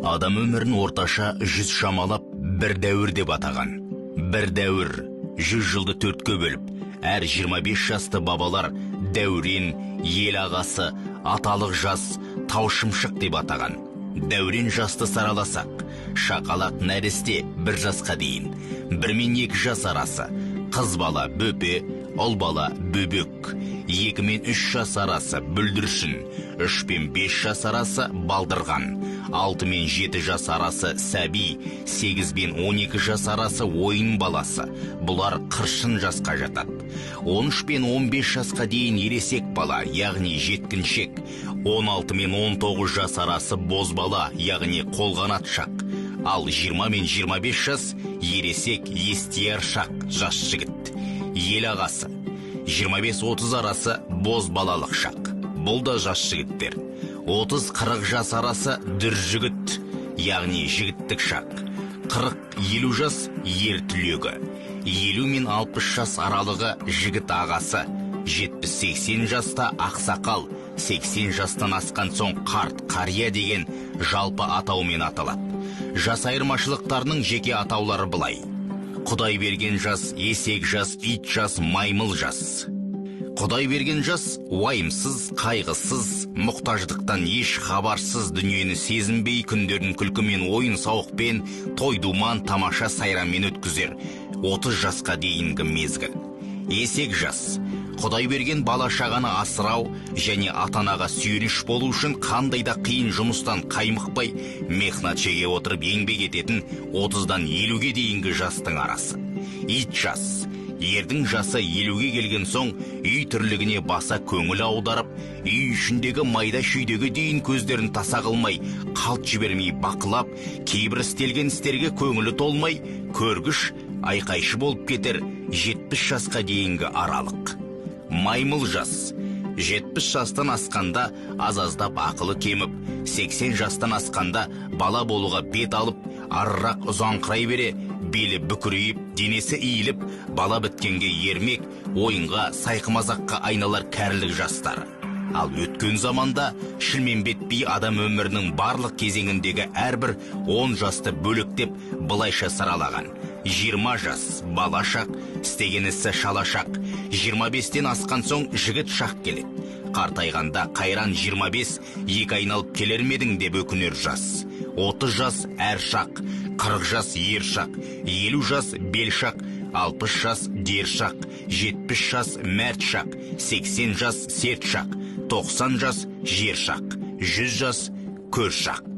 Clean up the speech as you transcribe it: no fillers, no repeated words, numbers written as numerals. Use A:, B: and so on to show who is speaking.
A: Адам өмірін орташа 100 шамалап бір дәуір деп атаған. Бір дәуір 100 жылды төртке бөліп, әр 25 жасты бабалар дәурен, ел ағасы, аталық жас, таушымшық деп атаған. Дәурен жасты сараласақ, шақалақ, нәресте, 1 жасқа дейін, 1 мен 2 жас арасы, қыз бала бөпе, ұл бала бөбек, 2 мен 3 жас арасы бүлдіршін, 3 пен 5 жас арасы балдырған, 6 мен 7 жас арасы сәби, 8 бен 12 жас арасы ойын баласы, бұлар қыршын жасқа жатады. 13 пен 15 жасқа дейін ересек бала, яғни жеткіншек, 16 мен 19 жас арасы бозбала, яғни қолғанат шақ, ал 20 мен 25 жас ересек, естияр шақ, жас жігіт, ел ағасы. 25-30 арасы боз балалық шақ, бұл да жас жігіттер. 30-40 жас арасы дүр жігіт, яғни жігіттік шақ. 40-50 жас ер түлегі. 50 мен 60 жас аралығы жігіт ағасы. 70-80 жаста ақсақал, 80 жастан асқан соң қарт, қария деген жалпы атаумен аталады. Жас айырмашылықтарының жеке атаулары былай: Құдай берген жас, есек жас, ит жас, маймыл жас. Құдай берген жас уайымсыз, қайғысыз, мұқтаждықтан еш хабарсыз, дүниені сезінбей, күндерін күлкімен, ойын сауықпен, той думан, тамаша сайранмен өткізер 30 жасқа дейінгі мезгіл. Есек жас Құдай берген бала шағаны асырау және ата анаға сүйеніш болу үшін қандай да қиын жұмыстан қаймықпай, мехнат шеге отырып еңбек ететін 30-дан 50-ге дейінгі жастың арасы. Ит жас ердің жасы 50-ге келген соң үй тірлігіне баса көңіл аударып, үй ішіндегі майда шүйдеге дейін көздерін таса қылмай, қалт жібермей бақылап, кейбір істелген істерге көңілі толмай, көргіш, айқайшы болып кетер 70 жасқа дейінгі аралық. Маймыл жас 70 жастан асқанда аз-аздап ақылы кеміп, 80 жастан асқанда бала болуға бет алып, арырақ ұзаңқырай бере, белі бүкірейіп, денесі иіліп, бала біткенге ермек, ойынға, сайқымазаққа айналар кәрілік жастары. Ал өткен заманда Шілмембет би адам өмірінің барлық кезеңіндегі әрбір 10 жасты бөлектеп былайша саралаған: 20 жас бала шақ, істеген ісі шала шақ. 25-тен асқан соң жігіт шақ келеді. Қартайғанда қайран 25, екі айналып келер ме едің деп өкінер жас. 30 жас әр шақ, 40 жас ер шақ, 50 жас бел шақ, 60 жас дер шақ, 70 жас мәрт шақ, 80 жас серт шақ, 90 жас жер шақ, 100 жас көр шақ.